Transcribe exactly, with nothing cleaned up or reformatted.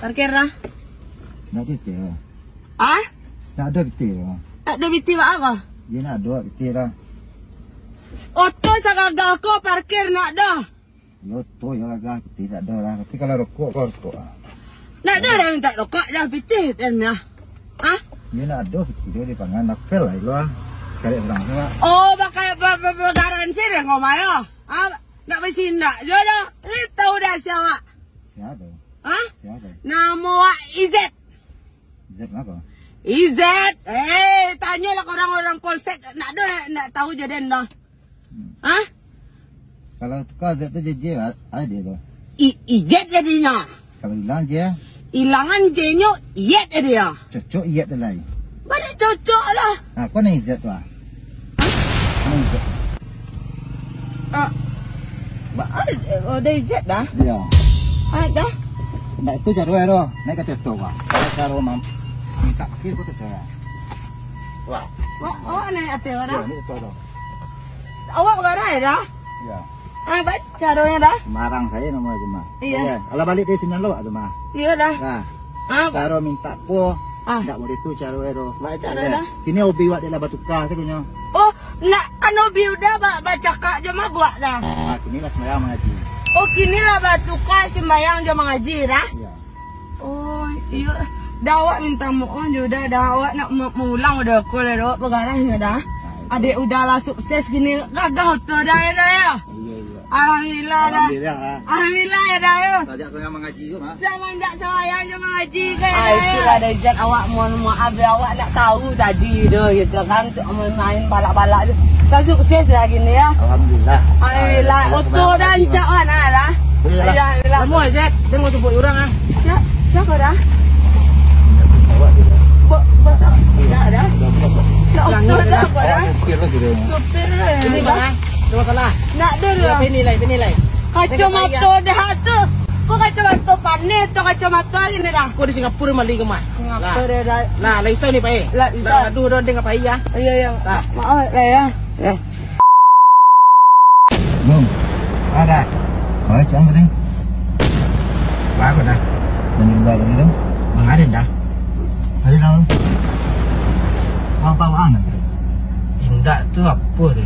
Parkir lah. Nak pitih lah. Ah? Nak ado pitih lah. Nak ado pitih buat apa? Yo nak ado pitih lah. Oto sagagah ko parkir nak ado. Yo oto yo gagah pitih tak ado lah. Tapi kalau rokok, kau rokok lah. Nak ado urang minta rokok dah pitih dan lah. Ah? Yo nak ado pitih dah di pangan, apel lah lo ah. Cari orang sana. Oh, pakai ba- ba- ba- garansi deh kau mayo. Ah, nak bisi nak jo dah. Ni tahu dah siapa? Siapa? Ah? Siapa? Namo awak Izet. Izet apa? Izet. Eh, tanyolah ke orang-orang polsek. Nak ado nak, nak tahu jo den dah. Hmm. Ah? Kalau tukar Z tu J J lah, ada dia tu. I- Izet jadinyo. Kalau hilang J? Hilangan J-nyo, Iyet jadi ya. Cocok Iyet tu lai. Banyak cocok lah. Nah, kau nak Izet tu ah. Kau nak Izet. Ah. Ba- ah, oh, ada Izet dah. Ya. Ah, dah. Ndak itu caro ero. Naik ka teto, Pak. Kalau caro mam- minta kir kau teto ya. Wah. Wah, awak naik ateh dah. Ya, ni teto tu. Awak barai dah? Ya. Ah, baik caronyo dah. Marang saya nama tu mah. Iya. Alah balik dari sini lo tu mah. Iya dah. Nah. Ah, ba- Caro minta ko. Ah. Ndak boleh tu caro ero. Baik caro dah. Kini hobi wak dia lah batuka sakonyo. Oh, nak kan hobi udah ba- bacakak jo mabuak dah. Ah, kini lah sembahyang mangaji. Oh, kini lah batuka sembahyang jo mangaji dah. Iya. Oh, iyo. Dah awak minta maaf jo dah, dah awak nak ma- maulang udah ko lah, awak bagarah nyo dah. Nah, itu. Adek udah lah sukses gini, gagah oto dah ya dah ya. Iya, iya. Alhamdulillah dah. Alhamdulillah, ah. Alhamdulillah ya dah ya. Sajak saya mangaji tu, ah. Semenjak saya yo mangaji kan. Ah, itulah dah Izet, awak mohon maaf ya, awak nak tahu tadi tu gitu kan, untuk main balak-balak tu. Kan sukses lah gini ya. Alhamdulillah. Alhamdulillah. Ah, oto dah rancak kan dah. Iyalah. Alhamdulillah. Lama Izet, dia mau sebut orang ah. Siapa dah? Awak tu dah. Bo- bos tidak dah. Nak oto dah apa dah? Supir lagi dia. Supir lah. Ini bang ah, ada masalah. Nak ada lah. Ini lai, ini lai. Kacamata dah tu. Kok kacamata panas tu kacamata ini dah. Kok di Singapura mali ke mah? Singapura dah. Lah, lah iso ni pai. Lah iso. Lah aduh dah dengan pai ya. Iya iya. Maaf lah ya. Eh. Bung, ada. Baca apa ni? Baru dah. Meninggal tadi tu. Mengarin dah. Tadi tahu. Apa-apaan? Indak tu apa dia?